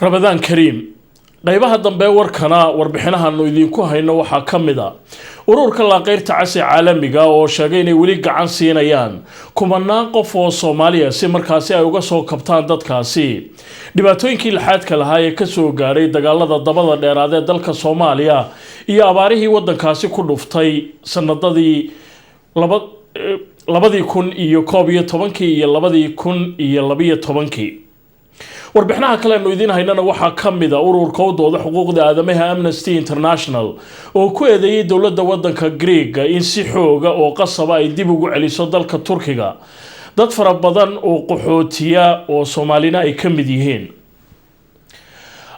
Ramadaan kariim. Qeybaha dambe warkana warbixinahaanu idiinku hayno waxaa ka mid a Ururka Laanqeyrta Cas ee Caalamiga oo sheegay inay weli gacan siinayaan kumanaan qof oo Soomaaliya si markaasi ay uga soo kabtaan dadkaasi dhibaatooyinkii laxaadka lahaa ee kasoo gaadhay dagaalada dabada dheeraad ee dalka Soomaaliya iyo abaarihii wadankaasi ku dhuftay sanadadii 2011-kii iyo 2012-kii. Warbixinaha kale aanu idiin haynana waxaa ka mid a ururka u dooda xuquuqda aadamaha Amnesty International oo ku eedeeyey dowladda wadanka Greega in si xooga oo qasaba ay dib ugu celiso dalka Turkiga dad fara badan oo qaxootiya oo Soomaalina ay ka mid yihiin.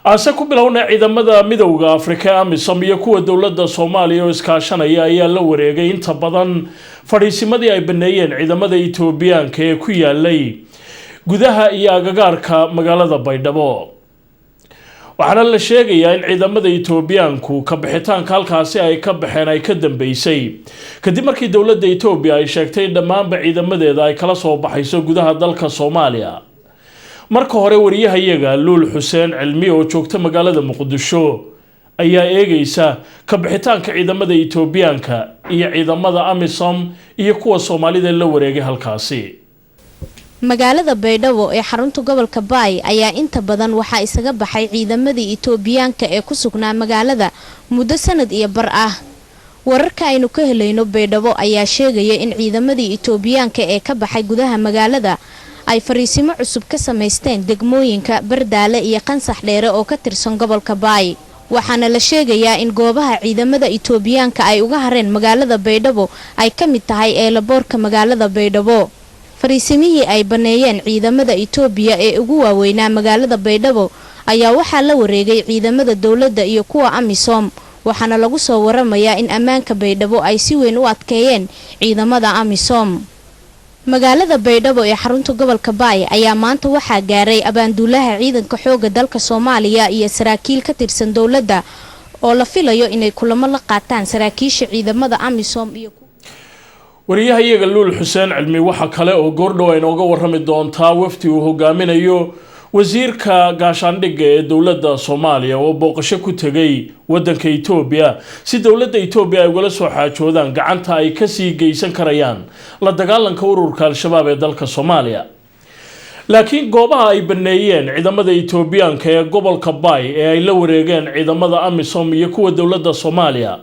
Aase ku bilowna, ciidamada Midowda Afrika ee AMISOM iyo kuwa dowladda Soomaaliya oo iskaashanaya ayaa la wareegay inta badan fadhiisimadii ay baneeyeen ciidamada Itoobiyaanka ee ku yaalay gudaha iyo agagaarka magaalada Baydhabo. Waxaana la sheegayaa in ciidamada Itoobiyaanku ka bixitaanka halkaasi ay ka baxeen ay ka dambeysay kadib markii dowladda Itoobiya ay sheegtay in dhammaanba ciidamadeeda ay kala soo baxayso gudaha dalka Soomaaliya. Marka hore, wariyahayaga Luul Xuseen Cilmi oo joogta magaalada Muqdisho ayaa eegaysa ka bixitaanka ciidamada Itoobiyaanka iyo ciidamada AMISOM iyo kuwa Soomaalida la wareegay halkaasi. Magaalada Baydhabo ee xarunta gobolka Baay ayaa inta badan waxaa isaga baxay ciidamadii Itoobiyaanka ee ku sugnaa magaalada muddo sanad iyo bar ah. Wararka aynu ka helayno Baydhabo ayaa sheegaya in ciidamadii Itoobiyaanka ee ka baxay gudaha magaalada ay fariisimo cusub ka samaysteen degmooyinka Bardaale iyo Qansax Dheere oo ka tirsan gobolka Baay. Waxaana la sheegayaa in goobaha ciidamada Itoobiyaanka ay uga hareen magaalada Baydhabo ay ka mid tahay eelaboorka magaalada Baydhabo. Fariisimihii ay baneeyeen ciidamada Itoobiya ee ugu waaweynaa magaalada Baydhabo ayaa waxaa la wareegay ciidamada dowladda iyo kuwa AMISOM, waxaana lagu soo waramayaa in ammaanka Baydhabo ay si weyn u adkeeyeen ciidamada AMISOM. Magaalada Baydhabo ee xarunta gobolka Baay ayaa maanta waxaa gaaray abaanduulaha ciidanka xooga dalka Soomaaliya iyo saraakiil ka tirsan dowladda oo la filayo inay kulamo la qaataan saraakiisha ciidamada AMISOM iyo Wariyaha iyaga Luul Xuseen Cilmi waxa kale oo goordhow ay nooga warrami doontaa wafdi uu hogaaminayo wasiirka gaashaandhigga ee dowladda Soomaaliya oo booqasho ku tegay wadanka Itoobiya si dowladda Itoobiya ay ugala soo xaajoodaan gacanta ay kasii geysan karayaan la dagaalanka ururka Al-Shabaab ee dalka Soomaaliya. Laakiin goobaha ay baneeyeen ciidamada Itoobiyaanka ee gobolka Baay ee ay la wareegeen ciidamada AMISOM iyo kuwa dowladda Soomaaliya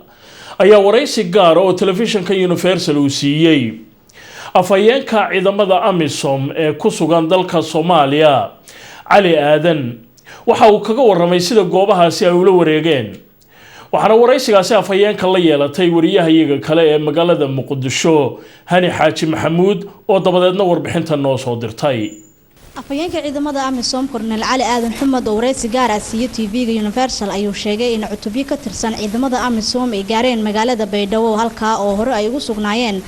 ayaa waraysi gaara oo telefishinka Universal uu siiyey afhayeenka ciidamada AMISOM ee ku sugan dalka Soomaaliya, Cali Aadan, waxa uu kaga warramay sida goobahaasi ay ula wareegeen. Waxaana waraysigaasi afhayeenka la yeelatay wariyahayaga kale ee magaalada Muqdisho, Hani Xaaji Maxamuud, oo dabadeedna warbixinta noo soo dirtay. Afhayeenka ciidamada AMISOM, Korneel Cali Aadan Xumad, oo wareysi gaar ah siiyo TV-ga Universal, ayuu sheegay in cutubyo ka tirsan ciidamada AMISOM ay gaareen magaalada Baydhabo, halkaa oo hore ay ugu sugnaayeen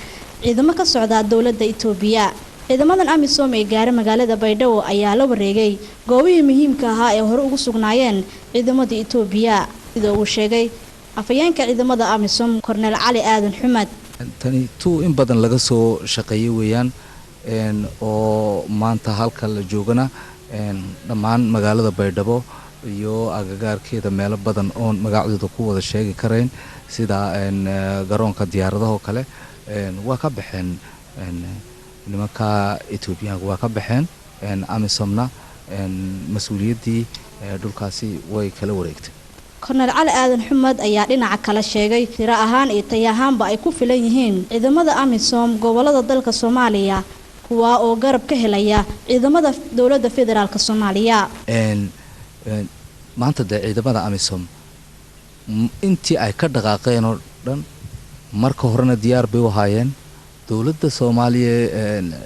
ciidamo ka socda dowladda Itoobiya. Ciidamadan AMISOM ee gaaray magaalada Baydhabo ayaa la wareegay goobihii muhiimka ahaa ee hore ugu sugnaayeen ciidamada Itoobiya, sida uu sheegay afhayeenka ciidamada AMISOM, Korneel Cali Aadan Xumad. Tani tuu in badan laga soo shaqeeyay weeyaan, oo maanta halka la joogana dhammaan magaalada Baydhabo iyo agagaarkeeda meelo badan oon magacdooda ku wada sheegi karayn, sida garoonka diyaaradahoo kale, waa ka baxeen nimanka Etoobiyaanka, waa ka baxeen. AMISOMna mas-uuliyaddii dhulkaasi way kala wareegtay. Korneel Cali Aadan Xumad ayaa dhinaca kale sheegay tiro ahaan iyo tay ahaanba ay ku filan yihiin ciidamada AMISOM gobolada dalka Soomaaliya, kuwaa oo garab ka helaya ciidamada dowladda federaalka Soomaaliya. Maanta dee ciidamada AMISOM intii ay ka dhaqaaqeen oo dhan, marka horena diyaar bay u ahaayeen. Dowladda Soomaaliya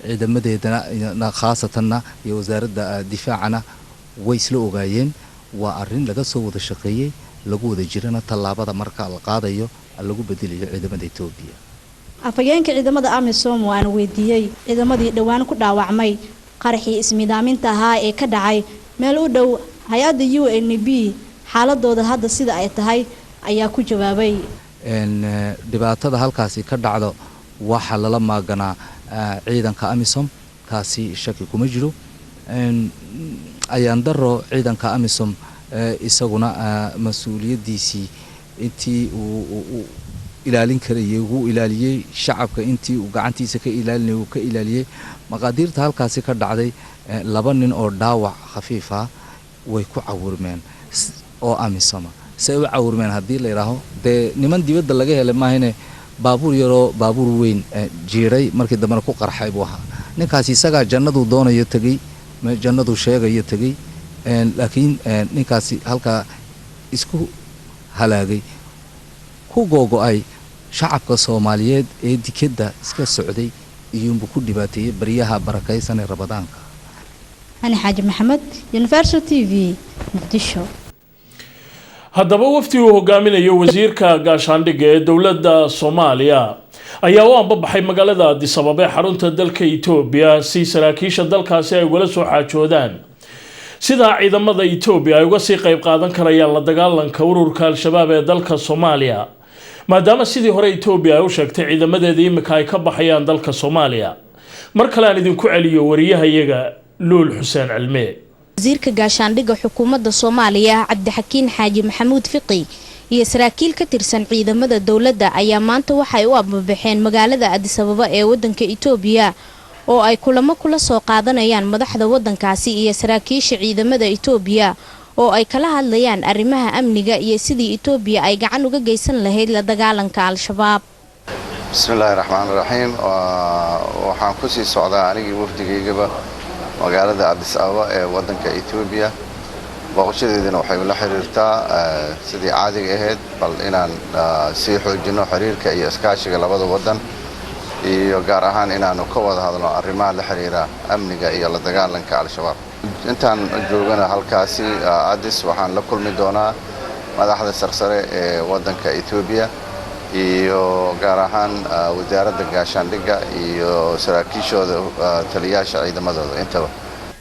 ciidamadeedana khaasatanna iyo wasaaradda difaacana way isla ogaayeen. Waa arrin laga soo wada shaqeeyey, lagu wada jirana tallaabada marka la qaadayo lagu bedelayo ciidamada Etoobiya. Afhayeenka ciidamada AMISOM oo aan weydiiyey ciidamadii dhowaan ku dhaawacmay qaraxii ismiidaaminta ahaa ee ka dhacay meel u dhow hay-adda UNB xaaladooda hadda sida ay tahay, ayaa ku jawaabay: Dhibaatada halkaasi ka dhacdo waxaa lala maaganaa ciidanka AMISOM, taasi shaki kuma jiro. Ayaan daro ciidanka AMISOM isaguna mas-uuliyaddiisii intii uu ilaalin karayay wuu ilaaliyey, shacabka intii uu gacantiisa ka ilaalinayay wuu ka ilaaliyey. Maqaadiirta halkaasi ka dhacday, 2 nin oo dhaawac khafiifa way ku cawurmeen oo AMISOMA. Si ay u cawurmeen haddii la yidhaaho, dee niman dibadda laga helay maahine, baabuur yaroo baabuur weyn jiiray, markii dambena ku qarxay buu ahaa ninkaasi. Isagaa jannaduu doonayo tegey, jannaduu sheegayo tegey, laakiin ninkaasi halkaa isku halaagay, ku googo-ay shacabka Soomaaliyeed ee dikedda iska socday iyuunbuu ku dhibaateeyey baryaha barakaysan ee Ramadaanka. Hani Xaaji Maxamed, Universal TV, Muqdisho. Haddaba wafdi uu hogaaminayo wasiirka gaashaandhigga ee dowladda Soomaaliya ayaa u ambabaxay magaalada Addis Ababa ee xarunta dalka Itoobiya, si saraakiisha dalkaasi ay ugala soo xaajoodaan sidaa ciidamada Itoobiya ay uga sii qayb qaadan karayaan la dagaalanka ururka Al-Shabaab ee dalka Soomaaliya, maadaama sidii hore Itoobiya ay u sheegtay ciidamadeeda imika ay ka baxayaan dalka Soomaaliya. Mar kale aan idinku celiyo wariyahayaga Luul Xuseen Cilmee. Wasiirka gaashaandhigga xukuumadda Soomaaliya Cabdixakiin Xaaji Maxamuud Fiqi iyo saraakiil ka tirsan ciidamada dowladda ayaa maanta waxay u ambabaxeen magaalada Addis Ababa ee wadanka Itoobiya, oo ay kulamo kula soo qaadanayaan madaxda wadankaasi iyo saraakiisha ciidamada Itoobiya, oo ay kala hadlayaan arrimaha amniga iyo sidii Itoobiya ay gacan uga geysan lahayd la dagaalanka Al-Shabaab. Bismillaahi raxmaani raxiim. Waxaan kusii socdaa anigii wafdigaygaba magaalada Addis Ababa ee waddanka Etoobiya. Booqashadeedina waxay la xiriirtaa sidii caadiga ahayd, bal inaan sii xoojinno xiriirka iyo iskaashiga labada waddan, iyo gaar ahaan inaanu ka wada hadalno arrimaha la xiriira amniga iyo la dagaalanka Al-Shabaab. Intaan joogana halkaasi Addis waxaan la kulmi doonaa madaxda sarsare ee waddanka Etoobiya, iyo gaar ahaan wasaaradda gaashaandhigga iyo saraakiishooda, taliyaasha ciidamadooda intaba.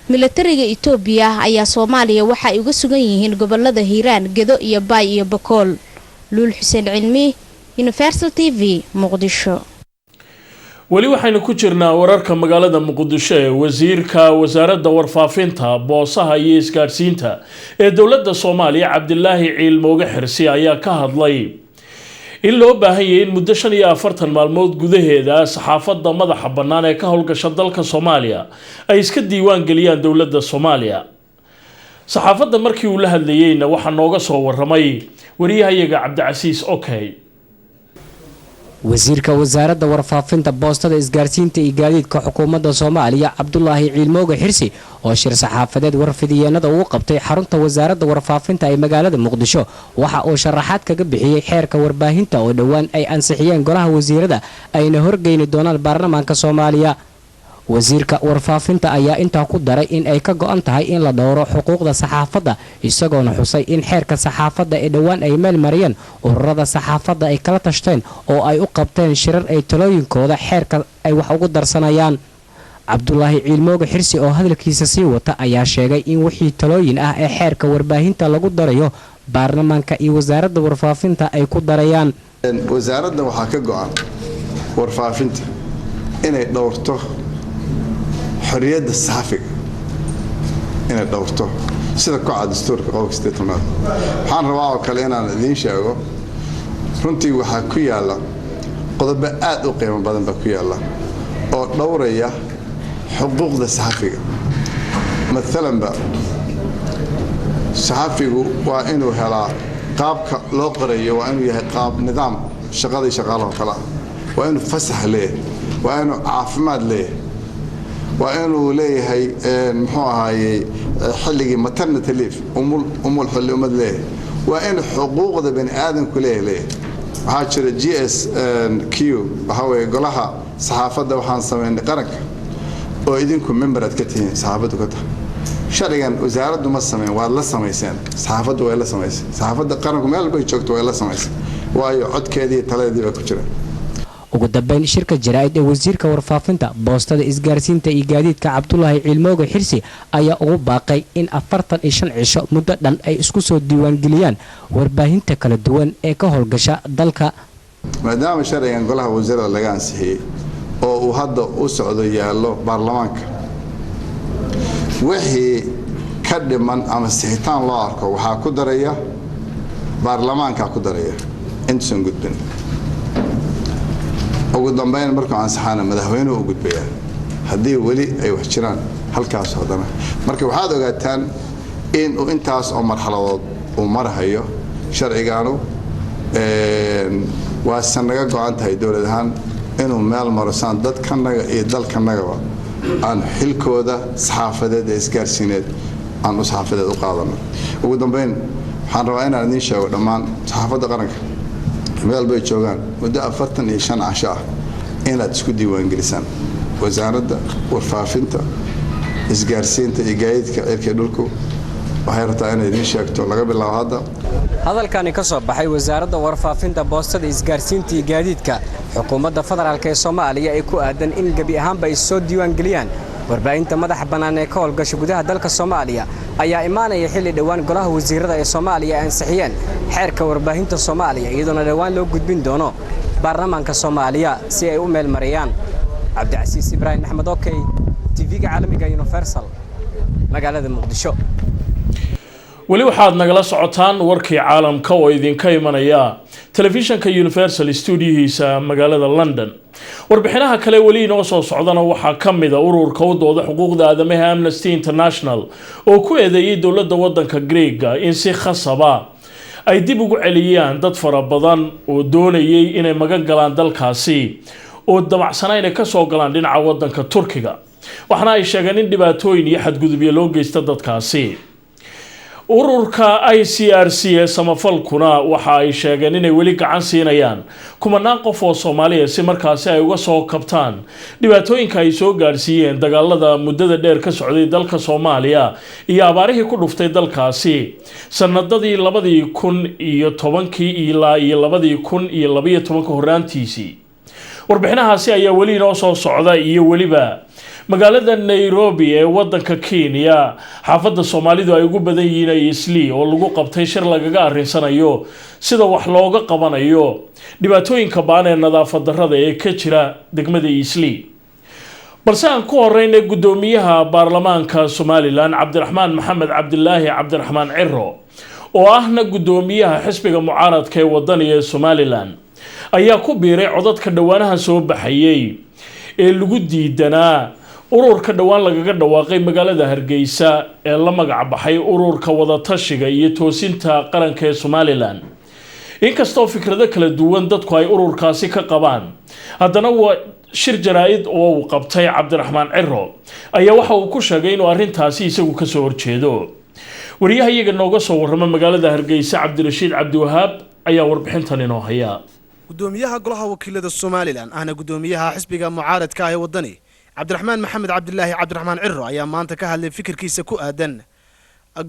Milatariga Itoobiya ayaa Soomaaliya waxa ay uga sugan yihiin gobolada Hiiraan, Gedo iyo Baay iyo Bakool. Luul Xuseen Cilmi, Universal TV, Muqdisho. Weli waxaynu ku jirnaa wararka magaalada Muqdisho ee wasiirka wasaaradda warfaafinta, boosaha iyo isgaadhsiinta ee dowladda Soomaaliya Cabdilaahi Ciilmooge Xirsi ayaa ka hadlay in loo baahan yahay in muddo 45 maalmood gudaheeda saxaafadda madaxa bannaan ee ka howlgasha dalka Soomaaliya ay iska diiwaan geliyaan dowladda Soomaaliya. Saxaafadda markii uu la hadlayeyna waxaa nooga soo waramay wariyahayaga Cabdicasiis Okey. Wasiirka wasaaradda warfaafinta, boostada, isgaarsiinta iyo gaadiidka xukuumadda Soomaaliya Cabdulaahi Ciilmooge Xirsi, oo shir saxaafadeed warfidiyeenada uu qabtay xarunta wasaaradda warfaafinta ee magaalada Muqdisho, waxa uu sharaxaad kaga bixiyey xeerka warbaahinta oo dhowaan ay ansixiyeen golaha wasiirada, ayna horgeyni doonaan baarlamaanka Soomaaliya. Wasiirka warfaafinta ayaa intaa ku daray in ay ka go-an tahay in la dhowro xuquuqda saxaafadda, isagoona xusay in xeerka saxaafadda ee dhowaan ay meel mariyeen ururada saxaafadda ay kala tashteen oo ay u qabteen shirar ay talooyinkooda xeerka ay wax ugu darsanayaan. Cabdulaahi Ciilmooge Xirsi oo hadalkiisa sii wata ayaa sheegay in wixii talooyin ah ee xeerka warbaahinta lagu darayo, baarlamaanka iyo wasaaradda warfaafinta ay ku darayaan. Wasaaradda waxaa ka go-an warfaafinta inay dhowrto xorriyadda saxafiga, inay dhowrto sida ku cad dastuurka qodobka 80aad. Waxaan rabaa oo kale inaan idiin sheego, runtii waxaa ku yaalla qodobo aad u qiimo badan baa ku yaalla oo dhowraya xuquuqda saxafiga. Maalanba, saxafigu waa inuu helaa qaabka loo qorayo, waa inuu yahay qaab nidaam shaqadii shaqaalahoo kale ah, waa inuu fasax leeyahay, waa inuu caafimaad leeyahay, waa inuu leeyahay, muxuu ahaayey, xilligii maternity leave, umul xilli umad leeyahay, waa in xuquuqda bani aadamku leeyahay. Waxaa jira GSQ, waxaa weeye golaha saxaafadda waxaan samaynay qaranka oo idinku member aad ka tihiin, saxaafaddu ka tahay. Sharcigan wasaaraddu ma samayn, waad la samayseen, saxaafaddu way la samaysay, saxaafadda qaranku meel bay joogto way la samaysay, waayo codkeedii iyo taladeedii baa ku jira. Ugu dambeyn, shirka jaraa'id ee wasiirka warfaafinta, boostada, isgaarsiinta iyo gaadiidka Cabdulaahi Ciilmooge Xirsi ayaa ugu baaqay in 45 cisho muddo dhan ay isku soo diiwaangeliyaan warbaahinta kala duwan ee ka howlgasha dalka. Maadaama sharcigan golaha wasiirada laga ansixiyey oo uu hadda u socdo yaallo baarlamaanka, wixii ka dhiman ama sixitaan loo arko, waxaa ku daraya baarlamaankaa ku daraya intuusan gudbin. Ugu dambeyn markuu ansaxaana, madaxweynuhu u gudbayaa. Haddii weli ay wax jiraan halkaas haddana. Marka waxaad ogaataan inuu intaas oo marxaladood uu marhayo sharcigaanu. Waase naga go-an tahay dowlad ahaan inuu meel maro, saan dadkanaga iyo dalkanagaba aan xilkooda saxaafadeed ee isgaarsiineed aan u saxaafadeed u qaadano. Ugu dambeyn, waxaan rabaa inaan idiin sheego dhammaan saxaafadda qaranka meel bay joogaan, muddo 45 casho ah inaad isku diiwaangelisaan Wasaaradda Warfaafinta, Isgaarsiinta iyo Gaadiidka Cirka Dhulku. Waxay rabtaa inay idiin sheegto laga bilaabo hadda. Hadalkani ka soo baxay Wasaaradda Warfaafinta, Boostada, Isgaarsiinta iyo Gaadiidka xukuumadda federaalk ee Soomaaliya ee ku aadan in gebi ahaanba ay soo diiwaangeliyaan warbaahinta madaxa bannaan ee ka howlgasha gudaha dalka Soomaaliya ayaa imaanaya xilli dhowaan golaha wasiirada ee Soomaaliya ay ansixiyeen xeerka warbaahinta Soomaaliya, iyadoona dhowaan loo gudbin doono baarlamaanka Soomaaliya si ay u meelmariyaan. Cabdicasiis Ibraahim Maxamed, Okey, TV-ga caalamiga Universal, magaalada Muqdisho. Weli waxaad nagala socotaan warkii caalamka oo idinka imanaya telefishanka Universal stuudiyihiisa magaalada London. Warbixinaha kale weli inoo soo socdana waxaa ka mid a ururka u dooda xuquuqda aadamaha Amnesty International oo ku eedeeyey dowladda wadanka Greega in si khasaba ay dib ugu celiyaan dad fara badan oo doonayay inay magan galaan dalkaasi oo damacsana inay kasoo galaan dhinaca wadanka Turkiga. Waxaana ay sheegeen in dhibaatooyin iyo xadgudubyo loo geysta dadkaasi. Ururka ICRC ee samafalkuna waxa ay sheegeen inay weli gacan siinayaan kumanaan qof oo Soomaaliya si markaasi ay uga soo kabtaan dhibaatooyinka ay soo gaadhsiiyeen dagaalada muddada dheer ka socday dalka Soomaaliya iyo abaarihii ku dhuftay dalkaasi sanadadii 2010-kii ilaa iyo 2012-ka horaantiisii. Warbixinahaasi ayaa weli inoo soo socda, iyo weliba magaalada Nairobi ee wadanka Kenya, xaafadda Soomaalidu ay ugu badan yihiin ay Islii, oo lagu qabtay shir lagaga arrinsanayo sida wax looga qabanayo dhibaatooyinka baan ee nadaafad darrada ee ka jira degmada Islii. Balse aan ku horeynay, guddoomiyaha baarlamaanka Somaliland Cabdiraxmaan Maxamed Cabdilaahi Cabdiraxmaan Ciro, oo ahna guddoomiyaha xisbiga mucaaradka ee Wadaniga ee Somaliland, ayaa ku biiray codadka dhowaanaha soo baxayay ee lagu diidanaa ururka dhowaan lagaga dhawaaqay magaalada Hargeysa ee la magac baxay Ururka Wadatashiga iyo Toosinta Qaranka ee Somaliland. Inkastoo fikrado kala duwan dadku ay ururkaasi ka qabaan, haddana waa shir jaraa-id oo uu qabtay Cabdiraxmaan Ciro ayaa waxa uu ku sheegay inuu arrintaasi isagu kasoo horjeedo. Wariyaha iyaga nooga soo warrama magaalada Hargeysa, Cabdirashiid Cabdiwahaab, ayaa warbixintan inoo haya. Gudoomiyaha golaha wakiilada Somaliland, ahna gudoomiyaha xisbiga mucaaradka ah ee Wadani, Cabdiraxmaan Maxamed Cabdilaahi Cabdiraxmaan Ciro, ayaa maanta ka hadlay fikirkiisa ku aadan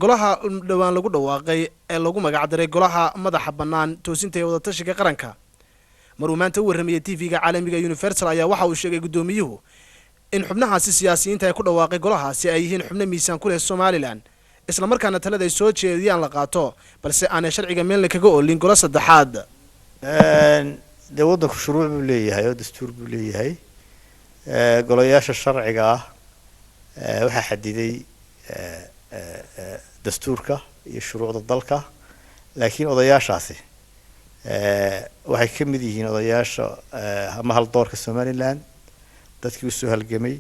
golaha dhowaan lagu dhawaaqay ee lagu magacdaray Golaha Madaxa Bannaan Toosinta ee Wadatashiga Qaranka. Maruu maanta u warramayay TV-ga caalamiga Universal ayaa waxa uu sheegay guddoomiyuhu in xubnahaasi siyaasiyiinta ay ku dhawaaqay golahaasi ay yihiin xubno miisaan ku leh Somaliland, islamarkaana talada ay soo jeediyaan la qaato, balse aanay sharciga meelna kaga oolin golo saddexaad. Dee waddanku shuruuc buu leeyahay oo dastuur buu leeyahay. Golayaasha sharciga ah waxaa xadiday dastuurka iyo shuruucda dalka, laakiin odayaashaasi waxay ka mid yihiin odayaasha ama haldoorka Somaliland, dadkii usoo halgamay,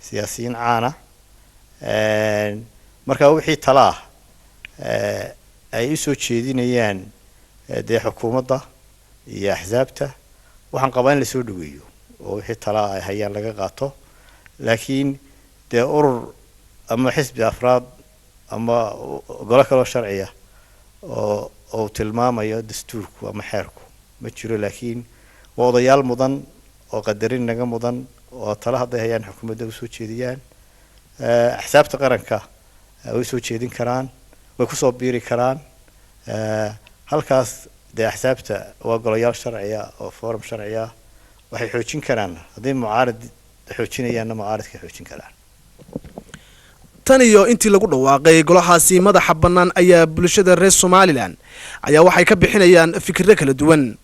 siyaasiyiin caana. Marka wixii tala ah ay usoo jeedinayaan dee xukuumadda iyo axsaabta, waxaan qabaa in lasoo dhaweeyo oo wixii talaa ay hayaan laga qaato. Laakiin dee urur ama xisbi afraad ama golo kaloo sharciya oo uu tilmaamayo dastuurku ama xeerku ma jiro, laakiin waa odayaal mudan oo qadarin naga mudan oo tala hadday hayaan xukuumadda usoo jeediyaan, axsaabta qaranka way soo jeedin karaan, way kusoo biiri karaan halkaas. Dee axsaabta waa golayaal sharciya oo forum sharciya, waxay xoojin karaan hadday mucaarad xoojinayaanna, mucaaradkay xoojin karaan. Tan iyo intii lagu dhawaaqay golahaasi madaxa bannaan ayaa bulshada reer Somaliland ayaa waxay ka bixinayaan fikirro kala duwan.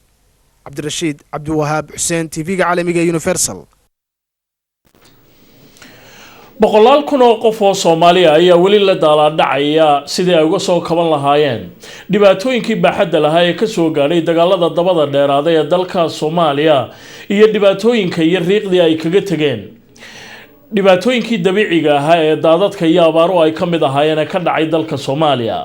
Cabdirashiid Cabdiwahaab Xuseen, TV-ga caalamiga ee Universal. Boqolaal kun oo qof oo Soomaaliya ayaa weli la daalaadhacaya sidii ay uga soo kaban lahaayeen dhibaatooyinkii baaxadda lahaa ee kasoo gaadhay dagaalada dabada dheeraaday ee dalka Soomaaliya iyo dhibaatooyinka iyo riiqdii ay kaga tegeen dhibaatooyinkii dabiiciga ahaa ee daadadka iyo abaaruhu ay ka mid ahaayeen ee ka dhacay dalka Soomaaliya.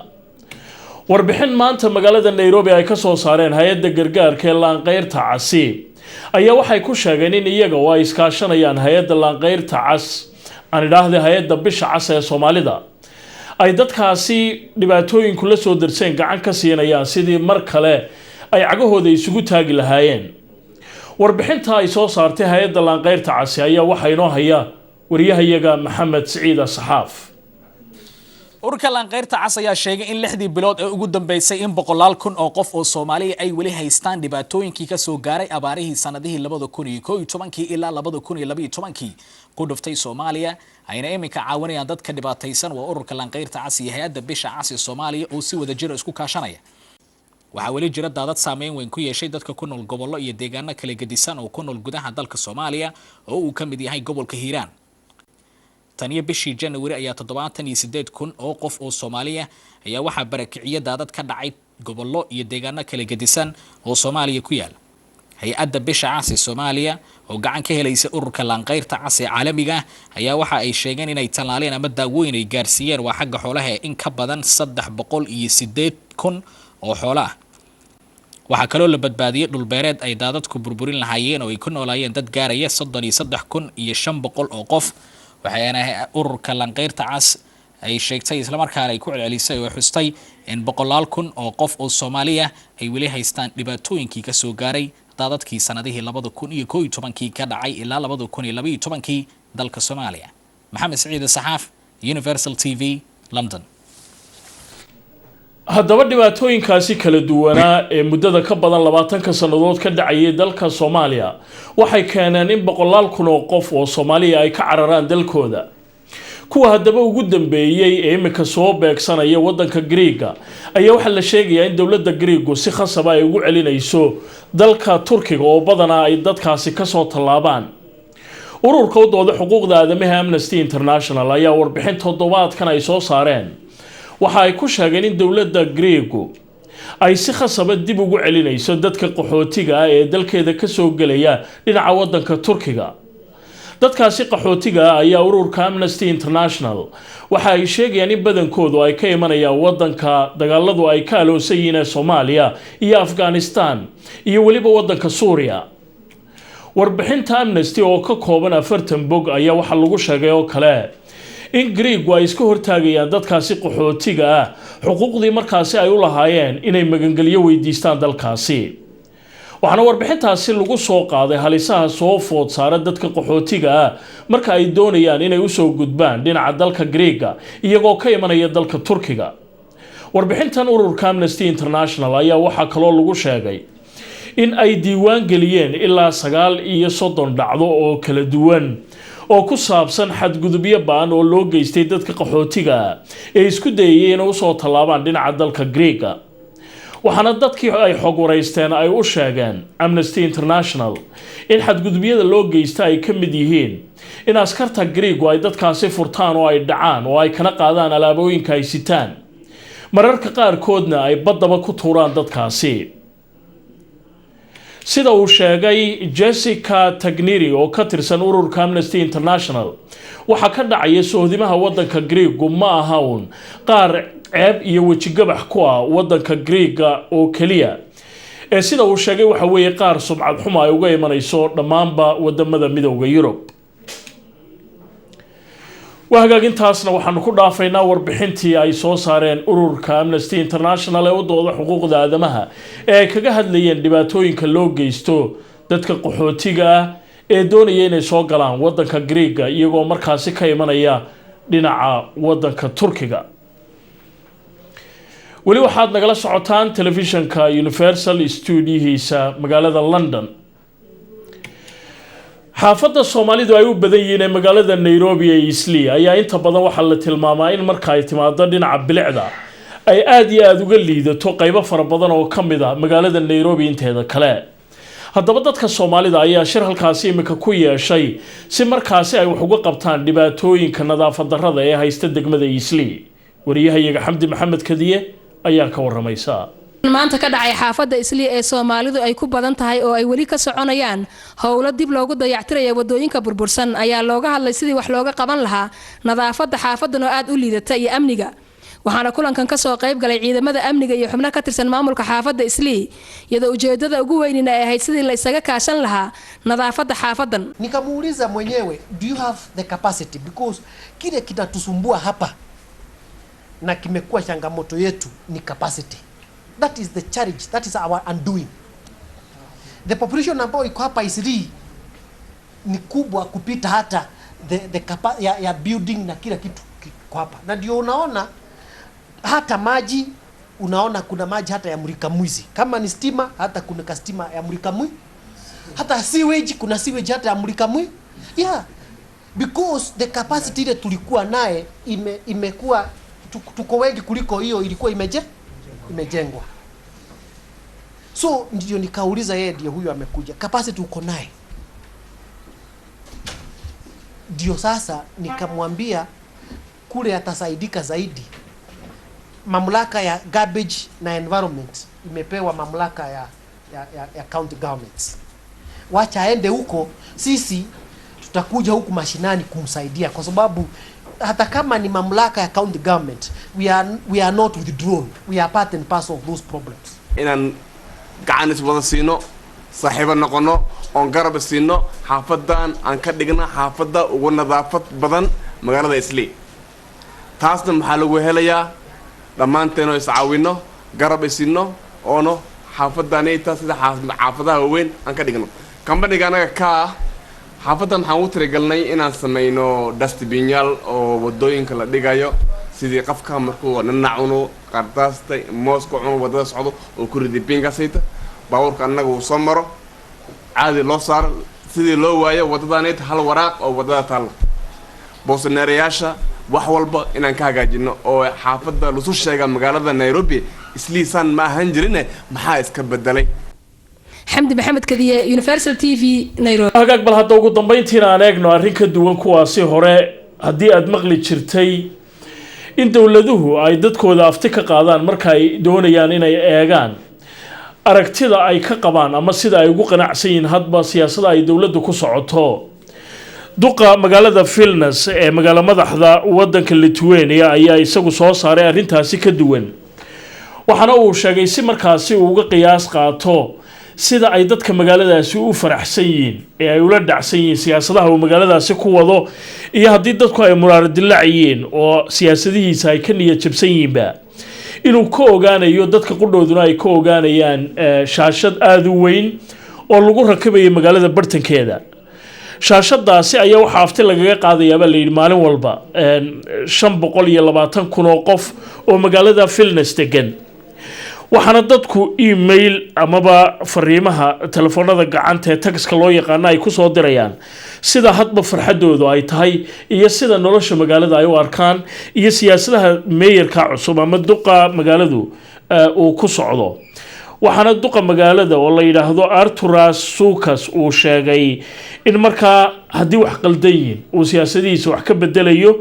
Warbixin maanta magaalada Nairobi ay kasoo saareen hay-adda gargaarka ee Laanqeyrta Casi ayaa waxay ku sheegeen in iyaga oo ay iskaashanayaan hay-adda Laanqeyrta Cas, aan idhaahday hay-adda Bisha Cas ee Soomaalida, ay dadkaasi dhibaatooyinku la soo darseen gacan ka siinayaan sidii mar kale ay cagahooda isugu taagi lahaayeen. Warbixinta ay soo saartay hay-adda Laanqeyrta Casi ayaa waxaa inoo haya wariyahayaga Maxamed Siciid Asaxaaf. Ururka Laanqeyrta Cas ayaa sheegay in 6dii bilood ee ugu dambeysay in boqolaal kun oo qof oo Soomaaliya ay weli haystaan dhibaatooyinkii kasoo gaaray abaarihii sanadihii 2011kii ilaa 2012kii ku dhuftay Soomaaliya, ayna iminka caawinayaan dadka dhibaataysan. Waa ururka Laanqeyrta Cas iyo hay-adda Bisha Cas ee Soomaaliya oo si wada jira isku kaashanaya. Waxaa weli jira daadad saameyn weyn ku yeeshay dadka ku nool gobollo iyo deegaano kala gedisan oo ku nool gudaha dalka Soomaaliya, oo uu ka mid yahay gobolka Hiiraan. Tan iyo bishii January ayaa 78,000 oo qof oo Soomaaliya ayaa waxaa barakiciya daadad ka dhacay gobollo iyo deegaano kala gedisan oo Soomaaliya ku yaal. Hay-adda Bisha Cas ee Soomaaliya oo gacan ka helaysa ururka Laanqeyrta Cas ee caalamiga ayaa waxa ay sheegeen inay tallaaleen ama daawooyin ay gaarsiiyeen, waa xagga xoolaha, in ka badan 308,000 oo xoolo ah. Waxaa kaloo la badbaadiyey dhulbeereed ay daadadku burburin lahaayeen oo ay ku noolaayeen dad gaaraya 33,500 oo qof. Waxaana ururka Laanqeyrta Cas ay sheegtay, islamarkaana ay ku celcelisay oo xustay, in boqolaal kun oo qof oo Soomaaliya ay weli haystaan dhibaatooyinkii kasoo gaaray daadadkii sanadihii 2011kii ka dhacay ilaa 2012kii dalka Soomaaliya. Maxamed Siciid Saxaaf, Universal TV, London. Haddaba dhibaatooyinkaasi kala duwanaa ee muddada ka badan 20ka sannadood ka dhacayay dalka Soomaaliya waxay keeneen in boqolaal kun oo qof oo Soomaaliya ay ka cararaan dalkooda. Kuwa haddaba ugu dambeeyey ee imika soo beegsanaya waddanka Griiga ayaa waxaa la sheegayaa in dowladda Griigu si khasaba ay ugu celinayso dalka Turkiga, oo badanaa ay dadkaasi kasoo tallaabaan. Ururka u dooda xuquuqda aadamaha Amnesty International ayaa warbixin toddobaadkan ay soo saareen waxa ay ku sheegeen in dowladda Griigu ay si khasaba dib ugu celinayso dadka qaxootiga ah ee dalkeeda kasoo gelaya dhinaca waddanka Turkiga. Dadkaasi qaxootiga ah ayaa ururka Amnesty International waxa ay sheegayaan in badankoodu ay ka imanayaan waddanka dagaaladu ay ka aloosan yihiin ee Soomaaliya iyo Afghanistan iyo weliba waddanka Suuriya. Warbixinta Amnesty oo ka kooban 40 bog ayaa waxaa lagu sheegay oo kale in Griigu ay iska hortaagayaan dadkaasi qaxootiga ah xuquuqdii markaasi ay u lahaayeen inay magangelyo weydiistaan dalkaasi. Waxaana warbixintaasi lagu soo qaaday halisaha soo food saara dadka qaxootiga ah marka ay doonayaan inay usoo gudbaan dhinaca dalka Griiga iyagoo ka imanaya dalka Turkiga. Warbixintan ururka Amnesty International ayaa waxaa kaloo lagu sheegay in ay diiwaan geliyeen ilaa 39 dhacdo oo kala duwan oo ku saabsan xadgudubyo ba'an oo loo geystay dadka qaxootiga ah ee isku dayayay inay usoo tallaabaan dhinaca dalka Griiga. Waxaana dadkii ay xog wareysteen ay u sheegeen Amnesty International in xadgudubyada loo geysta ay ka mid yihiin in askarta Griigu ay dadkaasi furtaan oo ay dhacaan oo ay kana qaadaan alaabooyinka ay sitaan, mararka qaarkoodna ay baddaba ku tuuraan dadkaasi, sida uu sheegay Jessica Tagniri oo ka tirsan ururka Amnesty International. Waxaa ka dhacaya sohdimaha waddanka Griigu ma aha uun qaar ceeb iyo wejigabax ku ah waddanka Griiga oo keliya ee sida uu sheegay waxa weeye qaar sumcad xumo ay uga imanayso dhammaanba wadamada Midowda Yurub. Waa hagaagintaasna waxaanu ku dhaafaynaa warbixintii ay soo saareen ururka Amnesty International ee u dooda xuquuqda aadamaha ee ay kaga hadlayeen dhibaatooyinka loo geysto dadka qaxootiga ah ee doonaya inay soo galaan waddanka Griiga iyagoo markaasi ka imanaya dhinaca waddanka Turkiga. Weli waxaad nagala socotaan telefishanka Universal stuudiyihiisa magaalada London. Xaafadda Soomaalidu ay u badan yihiin ee magaalada Nairobi ee Islii ayaa inta badan waxaa la tilmaamaa in marka ay timaado dhinaca bilicda ay aada iyo aada uga liidato qaybo fara badan oo ka mid a magaalada Nairobi inteeda kale. Haddaba dadka Soomaalida ayaa shir halkaasi imika ku yeeshay si markaasi ay wax uga qabtaan dhibaatooyinka nadaafad darrada ee haysta degmada Islii. Wariyahayaga Xamdi Maxamed Kadiye ayaa ka waramaysa. Maanta ka dhacay xaafadda Islii ee Soomaalidu ay ku badan tahay oo ay weli ka soconayaan howlo dib loogu dayactiraya wadooyinka burbursan ayaa looga hadlay sidii wax looga qaban lahaa nadaafadda xaafadan oo aad u liidata iyo amniga. Waxaana kulankan kasoo qayb galay ciidamada amniga iyo xubno ka tirsan maamulka xaafadda Islii, iyadoo ujeedada ugu weynina ay ahayd sidii la isaga kaashan lahaa nadaafadda xaafadan. Nikamuuliza mwenyewe, "Do you have the capacity?" Because kile kinatusumbua hapa na kimekuwa changamoto yetu ni capacity. That is the challenge, that is our undoing. The population ambayo iko hapa Isli ni kubwa kupita hata the ya building na kila kitu kiko hapa, na ndio unaona hata maji, unaona kuna maji hata ya mulika mwizi, kama ni stima, hata kuna kastima ya mulika mwizi, hata sewage, kuna sewage hata ya mulika mwizi, yeah, because the capacity ile tulikuwa naye imekuwa tuko wengi kuliko hiyo ilikuwa imejengwa. So ndio nikauliza yeye, ndio huyo amekuja, "Capacity uko naye?" Ndio sasa nikamwambia kule atasaidika zaidi. Mamlaka ya garbage na environment imepewa mamlaka ya county governments. Wacha aende huko, sisi tutakuja huku mashinani kumsaidia, kwa sababu hata kama ni mamlaka ya county government, we are not withdrawn, we are part and parcel of those problems. Inaan gacan is wada siino, saaxiibo noqono, oon garab siino, xaafadan aan ka dhigna xaafadda ugu nadaafad badan magaalada Islii. Taasna maxaa lagu helayaa? Dhammaanteenoo iscaawinno, garab isiinno, oono xaafaddanayta sida xaafadaha waaweyn aan ka dhigno. Kambaniga anaga ka ah xaafaddan waxaan ugu talagalnay inaan samayno dustbinyaal oo wadooyinka la dhigayo, sidii qofka markuu nanac cuno, qardaasta mooska cuno, waddada socdo oo ku ridi bingasayta, baabuurka annaga uu soo maro, caadi loo saaro, sidii loo waayo waddadaanayta hal waraaq oo waddada taalla, boosaneerayaasha, wax walba inaan ka hagaajino oo xaafadda lasu sheega magaalada Nairobi, Isliisaan ma ahaan jirine, maxaa iska bedelay? Xamdi Maxamed Kadiye, Universal TV, Nairobi. Hagaag, bal hadda ugu dambeyntiina aan eegno arrin ka duwan kuwaasi hore. Haddii aad maqli jirtay in dowladuhu ay dadkooda afti ka qaadaan marka ay doonayaan inay eegaan aragtida ay ka qabaan ama sida ay ugu qanacsan yihiin hadba siyaasada ay dowladdu ku socoto, duqa magaalada Vilnius ee magaalo madaxda wadanka Lithuania ayaa isagu soo saaray arrintaasi ka duwan. Waxaana uu sheegay si markaasi uu uga qiyaas qaato sida ay dadka magaaladaasi u faraxsan yihiin ee ay ula dhacsan yihiin siyaasadaha uu magaaladaasi ku wado, iyo haddii dadku ay muraaro dilaac yihiin oo siyaasadihiisa ay ka niyad jabsan yihiinba, inuu ka ogaanayo, dadka qudhooduna ay ka ogaanayaan shaashad aada u weyn oo lagu rakabayo magaalada bartankeeda. Shaashadaasi ayaa waxaa afti lagaga qaadayaabaa layidhi maalin walba 520,000 oo qof oo magaalada Vilnius degan. Waxaana dadku email amaba fariimaha telefoonada gacanta ee textka loo yaqaano ay kusoo dirayaan sida hadba farxadoodu ay tahay iyo sida nolosha magaalada ay u arkaan iyo siyaasadaha meeyarka cusub ama duqa magaaladu uu ku socdo. Waxaana duqa magaalada oo la yidhaahdo Arturas Zuokas uu sheegay in markaa haddii wax qaldan yihiin uu siyaasadihiisa wax ka bedelayo,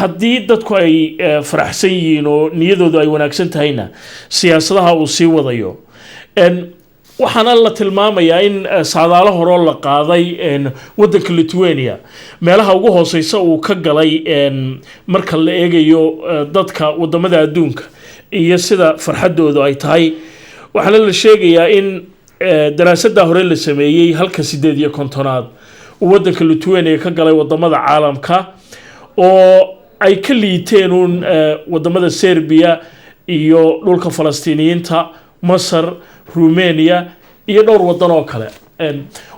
haddii dadku ay faraxsan yihiin oo niyadoodu ay wanaagsan tahayna siyaasadaha uu sii wadayo. Waxaana la tilmaamayaa in saadaalo horoo la qaaday wadanka Lithuania meelaha ugu hooseysa uu ka galay marka la eegayo dadka wadamada adduunka iyo sida farxadoodu ay tahay. Waxaana la sheegayaa in daraasadda hore la sameeyey halka 58aad uu wadanka Lithuania ka galay wadamada caalamka, oo ay ka liiteen uun wadamada Serbia iyo dhulka Falastiiniyiinta, Masar, Rumenia iyo dhowr wadan oo kale.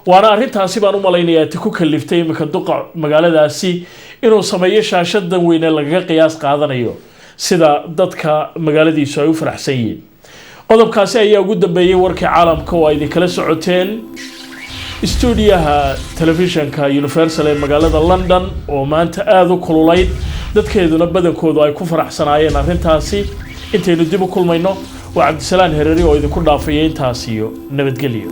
Waana arrintaasi baan u malaynayaa ti ku kaliftay iminka duqa magaaladaasi inuu sameeyo shaashadan weyne lagaga qiyaas qaadanayo sida dadka magaaladiisu ay u faraxsan yihiin. Qodobkaasi ayaa ugu dambeeyey warkii caalamka oo ay idinkala socoteen stuudiyaha telefishanka Universal ee magaalada London, oo maanta aada u kululayd, dadkeeduna badankoodu ay ku faraxsanaayeen arrintaasi. Intaynu dib u kulmayno, waa Cabdisalaan Hereri oo idinku dhaafaya intaas iyo nabadgelyo.